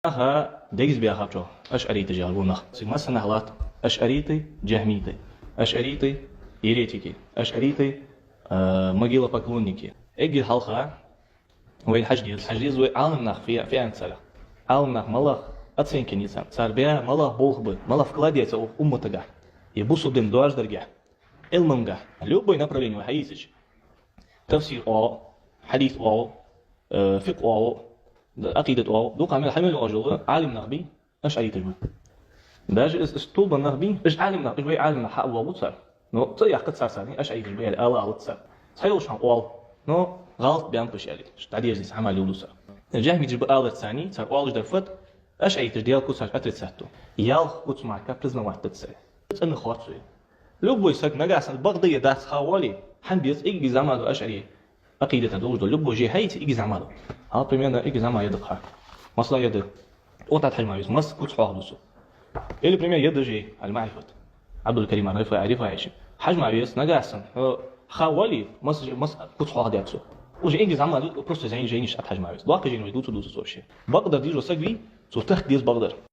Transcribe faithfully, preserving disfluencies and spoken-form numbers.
Наха дегаза баьхаб чӀоагӀа ашӀариташ яхаш бола нах. Цига массанахьа латт ашӀаритий, джахьмитий, ашӀаритий, еретикий, ашӀаритий, а, могилопоклонникий. Эггара хьалха вайна хьажа деза, хьажа деза вай Ӏаламнах фе-, фе аьннад царех. Ӏаламнах малагӀа оценка еннай цар, цар баь малагӀа болх ба, малагӀа вклад я цу умматагахьа, е бусалба дина доаржадаргахьа, Ӏилмангахьа, любой направлени вай хьайийцача. Тафсир оал, хьадис оал, э, фикъхӀ оал, Ӏакъидат оал, дукха мел хьа мел йоагӀаш йола Ӏаламнах бий, ашӀариташ ба. Даже из, из тулба нах бий, уж Ӏаламнах, уж вай Ӏаламнах хьа а воагӀа цар. Но цӀи яккха цар, цар ашӀариташ ба аьле ала алац цар. Цхьайолча хана оал, но гӀалат баьннаб уж аьле, дӀадерзаде цхьа хӀама леладу цар. Джахьмиташ ба аларца царна, цар оалаш дар фуд, ашӀариташ Даьла куцаш отрицать ду. Ялх куц мара признавать дац цар. ЦӀена хорцу. Любой саг нагахьа санна бакъда е дац ха воале, хӀама беза, эггара зӀамига да ашӀари Ӏакъидата долаш да, любой же хьайийца эггара зӀамига да. Хьал, примерно, эггара зӀамига я да хӀа. Масала, я да. Оттаду хьажа ма веза, масса куц хьоахаду цо. Или, пример, я да же, Аль-Маърифат. Ӏабдул-Карим ар-Рифаи, Рифаи ши. Хьажа ма веза, нагахьа санна, хьо ха воале, масса же, масса куц хьоахадаьд цо. Уже эггара зӀамига да, просто жайна-, жайнашта тӀа хьажа ма веза. Доккха жайна вай дувца, дувца цо вообще. Бакъдар дезаш вола саг вий, цо тахка деза бакъдар.